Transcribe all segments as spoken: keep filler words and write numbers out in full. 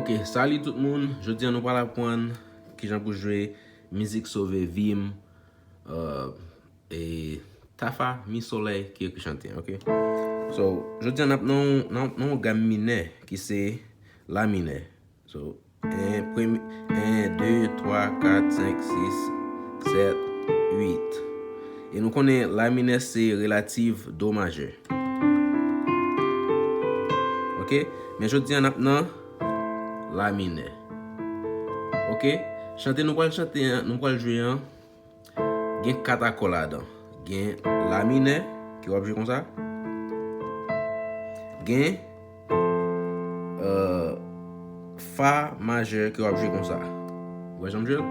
Ok, salut tout moun. Jodi a nou pral aprann kijan pou jwe mizik Sove Vi m, euh, e Tafa Mi Solèy ki ekri chante, ok? So, jodi a n ap nan, nan, nan yon gam minè ki se la minè. So, en, premye, en, de, twa, kat, senk, sis, sèt, uit. E nou konnen la minè se relatif do majè. Ok? Men jodi a n ap nan la minè. Ok? Chante nou pral chante an, nou pral jwe an, gen kat akò ladan. Gen la minè, ke w ap jwe konsa. Gen, euh, fa majè, ke w ap jwe konsa. Ou wè jan m jwe l?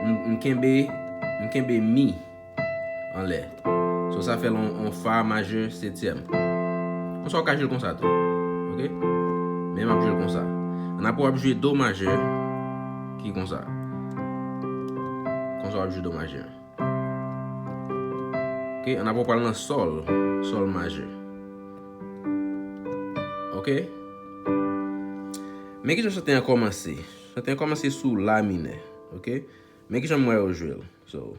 M, m kenbe, m kenbe mi anlè. So, sa fè l yon, yon fa majè setyèm. Konsa, w ka jwe l konsa tou. Ok? Men m ap jwe l konsa. Annapre w ap jwe do majè, ki konsa. Konsa, w ap jwe do majè. Ok? Annapre w pral nan sòl, sòl majè. Ok? Men kijan chante an kòmanse. Chante an kòmanse sou la minè. Ok? Men kijan m wè yo jwe l. So,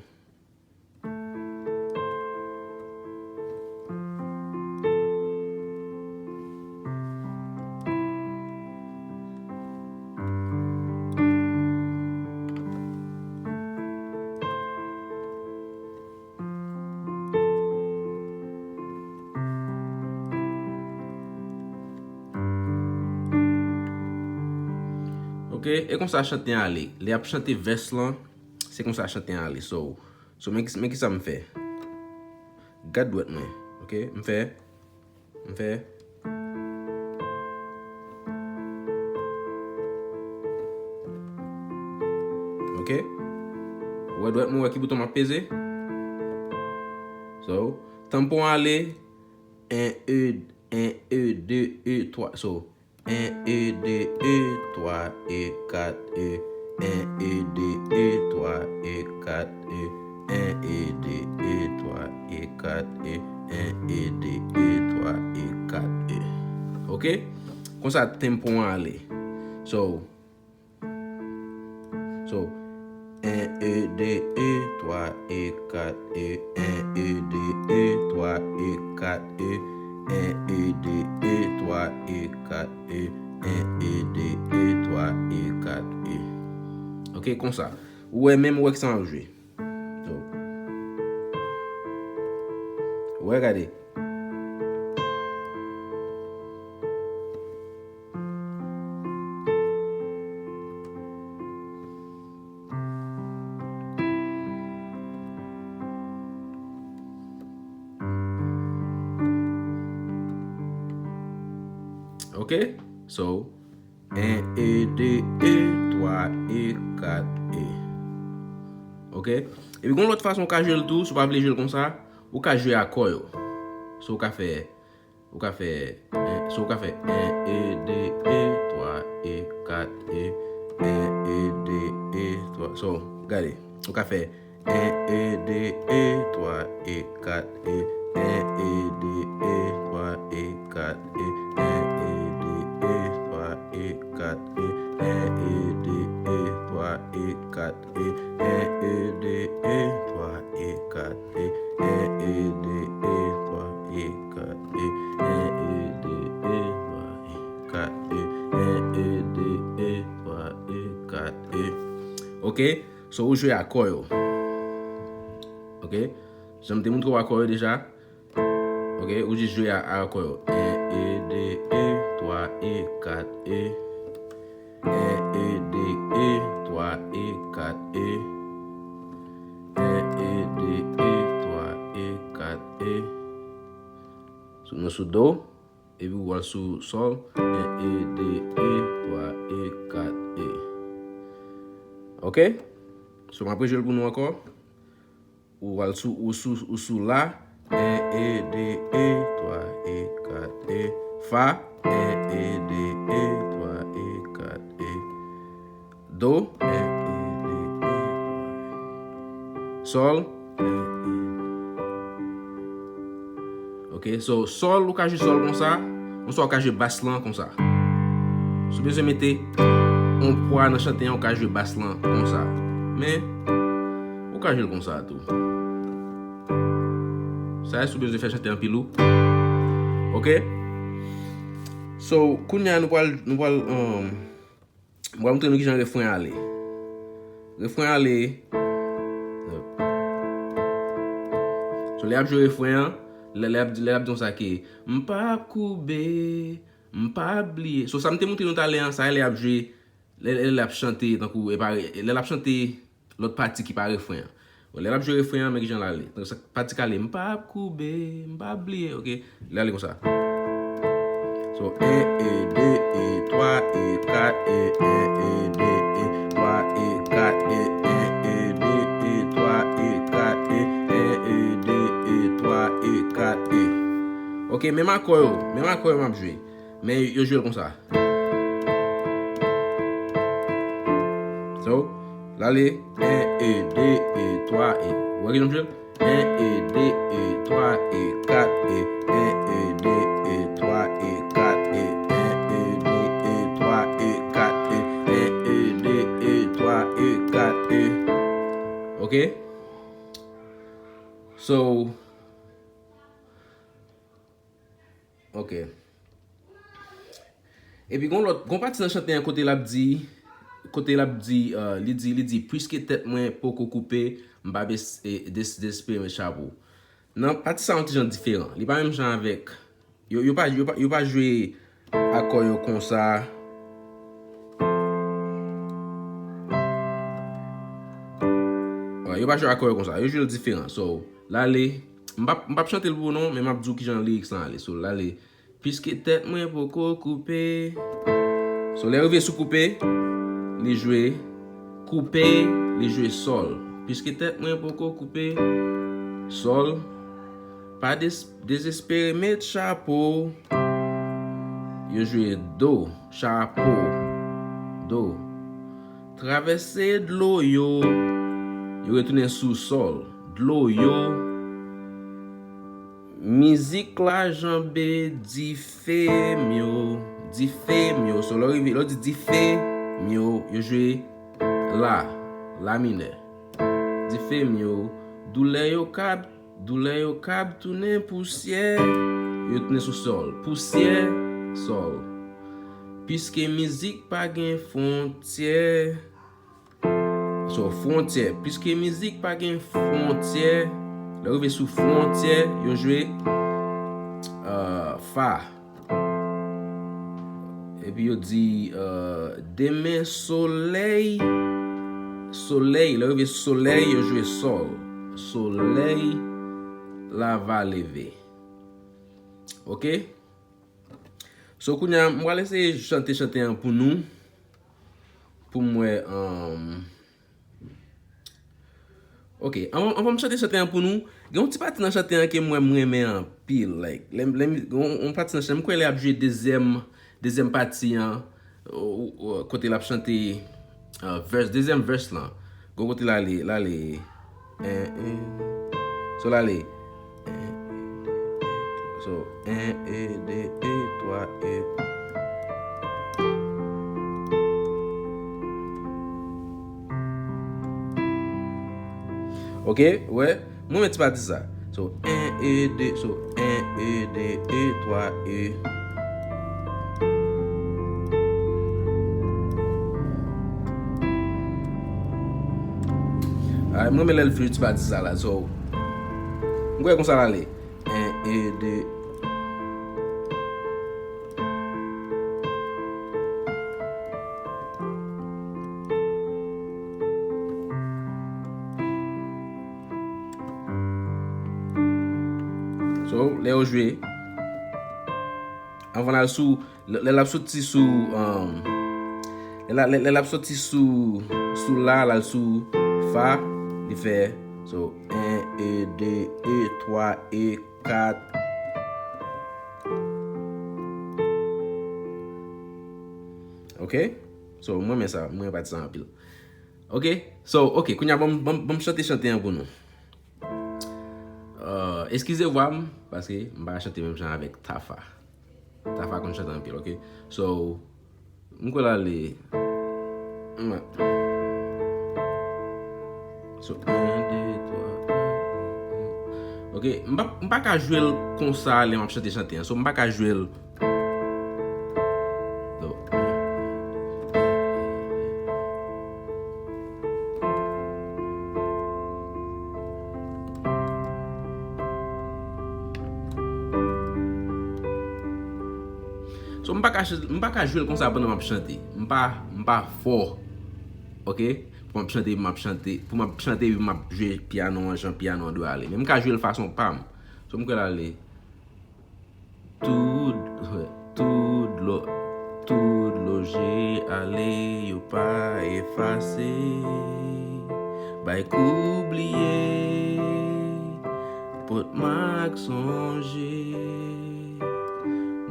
ok, e konsa chante an ale. Lè y ap chante vès lan, se konsa chante an ale. So, so men, men kisa m fè? Gad dwèt mwen, ok? M fè, m fè. Ok? Ou wè dwèt mwen, ou wè ki bouton m ap peze? So, tanpon ale, en, e, en, e, de, e, twa. So, en, e, de, e, twa, e, kat, e. En, e, de, e, twa, e, kat, e. En, e, de, e, twa, e, kat, e. En, e, de, e, twa, e, kat, e. Ok? Konsa tanpon an ale. So, so, en, e, de, e, twa, e, kat, e. En, e, de, e, twa, e, kat, e. En, e, de, e, twa, e, kat, e. En, e, de, e, twa, e, kat, e. Ok, konsa. Ou wè menm, ou wè kisa m ap jwe. So, ou wè, gade. Ok? So, en, e, de, e, twa, e, kat, e. Ok? Epi gon lòt fason ou ka jwe l tou, si w pa vle jwe l konsa, ou ka jwe akò yo. So, ou ka fè, ou ka fè, en, so, ou ka fè en, e, de, e, twa, e, kat, e, en, e, de, e, twa. So, gade, ou ka fè en, e, de, e, twa, e, kat, e, en, e, de, e, twa, e, kat, e, en, e, de, e, twa, e, kat, e, en, e, de, e, twa, e, kat, e, en, e, de, e, twa, e, kat, e, en, e, de, e, twa, e, kat, e, en, e, de, e, twa, e, kat, e, en, e, de, e, twa, e, kat, e. Ok? So, ou jwe akò yo. Ok? Jan m te montre w akò yo deja. Ok? Ou jis jwe a, a akò yo. En, e, de, e, twa, e, kat, e. En, e, de, e, twa, e, kat, e. En, e, de, e, twa, e, kat, e. Sou, nou sou do. Epi ou al sou sòl, en, e, de, e, twa, e, kat, e. Ok? So, m ap rejwe l pou nou ankò. Ou al sou, ou sou, ou sou la, en, e, de, e, twa, e, kat, e. Fa, en, e, de, e, twa, e, kat, e. Do, en, e, de, e, twa, e. Sòl, en, e. Ok, so, sòl, ou ka jwe sòl konsa, konswa ou ka jwe bas lan konsa. Si w bezwen mete yon pwa nan chante an, ou ka jwe bas lan konsa. Men, ou ka jwe l konsa tou. Sa e si w bezwen fè chante anpil ou. Ok? So, kounye a nou pral, nou pral, um, m pral montre nou kijan refren an ale. Refren an ale. So, lè y ap jwe refren an, lè, lè y ap, lè y ap di konsa ke, "M p ap koube, m p ap bliye." So, sa m te montre nou talè an, sa e lè y ap jwe, lè, lè, lè y ap chante, tankou, e pa, lè l ap chante lòt pati ki pa refren an. Bon, lè l ap jwe refren an, men kijan l ale. Tankou sa, pati k ale, "M p ap koube, m p ap bliye," ok? Li ale konsa. So, en, e, de, e, twa, e, kat, e, en, e, de, e, twa, e, kat, e, en, e, de, e, twa, e, kat, e, en, e, de, e, twa, e, kat, e. Ok, menm akò yo, menm akò yo m ap jwe. Men yo jwe l konsa. So, l ale, en, e, de, e, twa, e. Ou wè kijan m jwe l? En, e, de, e, twa, e, kat, e. En, e, de, e, twa, e, kat, e. En, e, de, e, twa, e, kat, e. En, e, de, e, twa, e, kat, e. Ok? So, ok. Epi gon lòt, gon pati nan chante an kote l ap di, kote l ap di, euh, li di, li di, "Piske tèt mwen poko koupe, m p ap es-, e, des-, dezespere met chapo." Nan pati sa yon ti jan diferan. Li pa menm jan avèk, yo, yo pa, yo pa, yo pa jwe akò yo konsa. Wè, yo pa jwe akò yo konsa. Yo jwe l diferan. So, l ale, m p ap, m p ap chante l pou ou non, men m ap di w kijan lirik sa ale. So, l ale, "Piske tèt mwen poko koupe." So, lè rive sou koupe, li jwe koupe, li jwe sòl. "Piske tèt mwen poko koupe," sòl. "Pa des-, dezespere met chapo." Yo jwe do, chapo, do. "Travèse dlo yo," yo retounen sou sòl. "Dlo yo." "Mizik la janbe dife m yo, dife m yo." So, lè w rive, lè w di dife m yo, yo jwe la, la minè. "Dife m yo, doulè yo kab, doulè yo kab tounen pousyè." Yo tounen sou sòl. Pousyè, sòl. "Piske mizik pa gen fwontyè." So, fwontyè. "Piske mizik pa gen fwontyè." Lè w rive sou fwontyè, yo jwe, euh, fa. Epi yo di, euh, "Demen solèy, solèy." Lè w rive sou solèy, yo jwe sòl. "Solèy la va leve." Ok? So, kounye a, m pral eseye chante chante an pou nou. Pou m wè, um, ok, anvan, anvan m chante chante an pou nou, gen yon ti pati nan chante an ke m wè m renmen anpil. Like, lè m, lè m, yon, yon pati nan chante, m kwè lè y ap jwe dezyèm, dezyèm pati an, o, o, o, kote l ap chante, uh, verse, dezyèm verse lan. Gon kote l ale, l ale, en, en. So, l ale, en, so, en, e, de, e, twa, e. Ok, wè, mwen met ti pati sa. So, en, e, de, so, en, e, de, e, twa, e. Ay, mwen renmen lè l fè ti pati sa la. So, m kwè konsa l ale. En, e, de. So, lè yo jwe, anvan l al sou, lè, lè l ap soti sou, um, lè, lè, lè l ap soti sou, sou la, l al sou fa, li fè, so, en, e, de, e, twa, e, kat. Ok? So, mwen renmen sa, mwen renmen pati sa anpil. Ok? So, ok, kounye a ban m, ban m, ban m chante chante an pou nou. Euh, eskize vwa m, paske m pa chante menm jan avèk Tafa. Tafa konn chante anpil, ok? So, M kwè l ale. M wè. So, en, de, twa. Ok, m pa, m pa ka jwe l konsa lè m ap chante chante an. So, m pa ka jwe l. So, So, m pa ka, ch- m pa ka jwe l konsa pandan m ap chante. M pa, m pa fò. Ok? Pou m ap chante, m ap chante. Pou m ap chante, m ap jwe pyano an, jan pyano an dwe ale. Men m ka jwe l fason pa m. So, m kwè l ale. Tout, tout dlo, tout dlo je ale, yo pa efase. Bay kou bliye, pot mak sonje.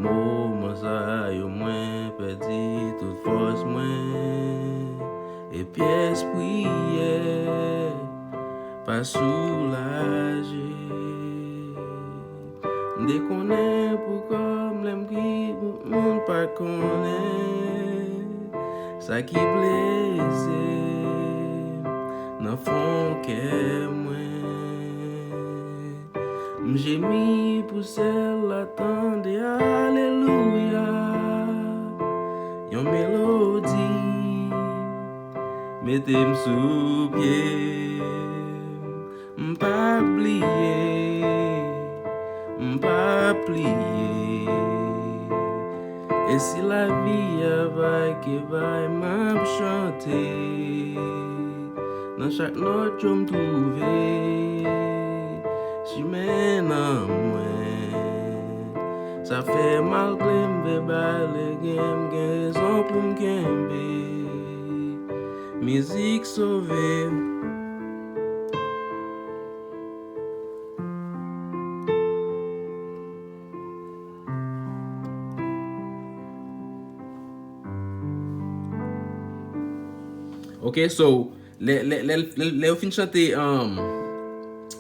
Moman sa yo mwen pèdi tout fòs mwen. E pyès priyè pa soulaje. M te konnen pou kò m lè m kriye pou moun pa konnen. Sa ki blese m nan fon kè mwen. M jemi pou syèl la tande alelouya. Yon melodi mete m sou pye. M pa bliye, m pa pliye. E si lavi a bay ke bay, m ap chante. Nan chak nòt yo m twouve chimen nan mwen. Sa fè malgre m vle bay legen, m gen rezon pou m kenbe. Mizik sove. Ok, so, lè, lè, lè, lè, lè yo fin chante, um,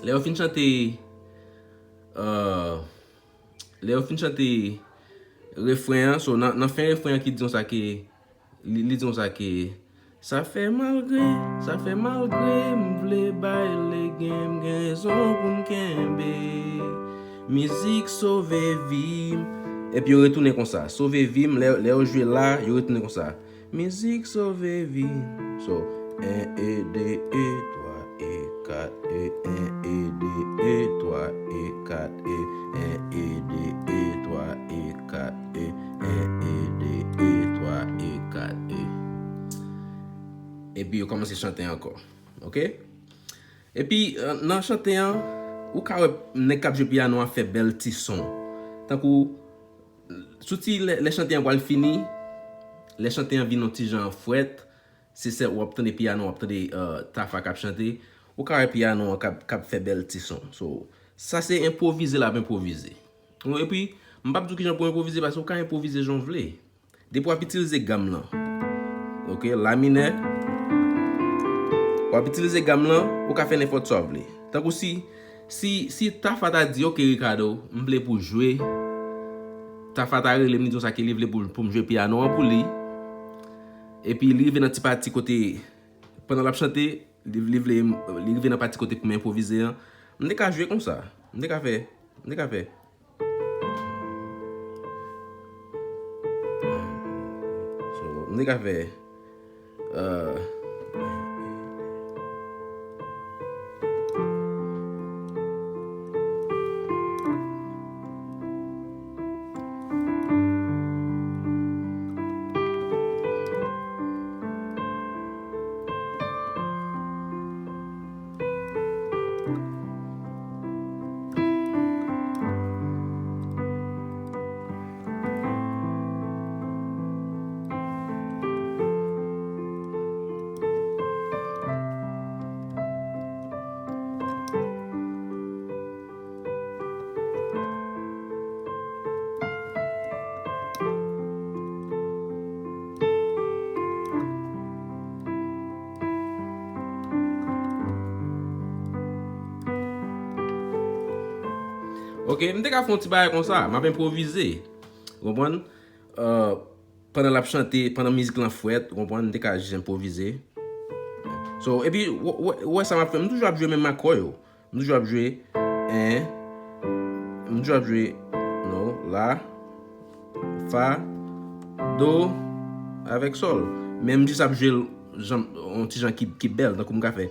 lè yo fin chante, uh, lè yo fin chante refren an, so, nan, nan fen refren an ki di konsa ke, li, li di konsa ke, sa fè malgre, sa fè malgre m vle bay legen, m gen rezon pou m kenbe. Mizik sove vi m. Epi yo retounen konsa. Sove vi m, lè, lè yo jwe la, yo retounen konsa. Mizik sove vi m. So, en, e, de, e, twa, e, kat, e, en, e, de, e, twa, e, kat, e, en, e, de, e, twa, e, kat, e, en, e, de, e, twa, e, kat, e. Epi yo kòmanse chante ankò. Ok? Epi, euh, nan chante an, ou ka wè nèg k ap jwe pyano a fè bèl ti son. Tankou, soti lè, lè chante an pral fini, lè chante an vin yon ti jan frèt, se sèl w ap tande pyano, w ap tande, euh, Tafa k ap chante, ou ka wè pyano an k ap, k ap fè bèl ti son. So, sa se enpwovize l ap enpwovize. Epi, m p ap di w kijan pou w enpwovize, paske w ka enpwovize jan w vle. Depi w ap itilize gam lan. Ok, la minè. W ap itilize gam lan, ou ka fè nenpòt sa w vle. Tankou si, si, si Tafa ta di, "Ok, Ricardo, m vle pou w jwe." Tafa ta rele m, li di konsa ke li vle pou, pou m jwe pyano an pou li. Epi li rive nan ti pati kote, pandan l ap chante, li, li vle, li rive nan pati kote pou m enpwovize an. M te ka jwe konsa. M te ka fè, m te ka fè. So, m te ka fè, euh, Ok, m te ka fè yon ti bagay konsa, m ap enpwovize. Ou konprann? Euh, pandan l ap chante, pandan mizik lan fwèt, ou konprann, m te ka jis enpwovize. So, epi, w, w, w wè sa m ap fè, m toujou ap jwe menm akò yo. M toujou ap jwe en, m toujou ap jwe, non, la, fa, do, avèk sòl. Men m jis ap jwe l jan, yon ti jan ki, ki bèl, tankou m ka fè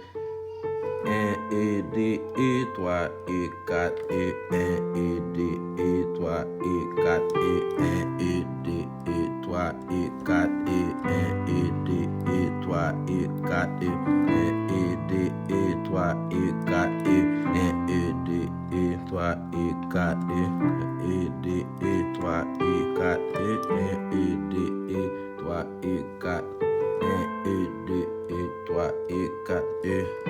en, e, de, e, twa, e, kat, e, en, e, de, e, twa, e, kat, e, en, e, de, e, twa, e, kat, e, en, e, de, e, twa, e, kat, e, en, e, de, e, twa, e, kat, e, en, e, de, e, twa, e, kat, e, en, e, de, e, twa, e, kat, e, en, e, de, e, twa, e, kat, en, e, de, e, twa, e, kat, e.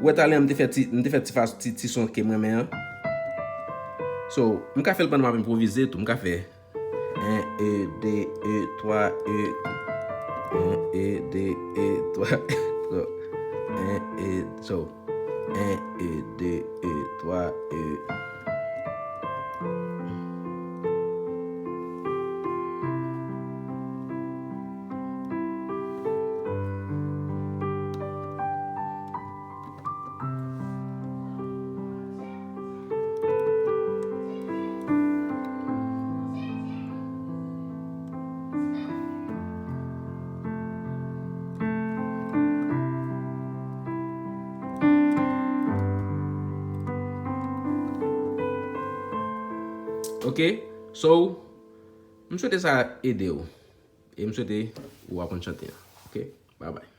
Ou wè talè a m te fè ti, m te fè ti fas, ti, ti son ke m renmen an. So, m ka fè l pandan m ap enpwovize tou, m ka fè en, e, de, e, twa, e. En, e, de, e, twa, e. So, en, e, de, e, twa, e. Ok, so, m swete sa ede w. E m swete ou aprann chante an. Ok, bye bye.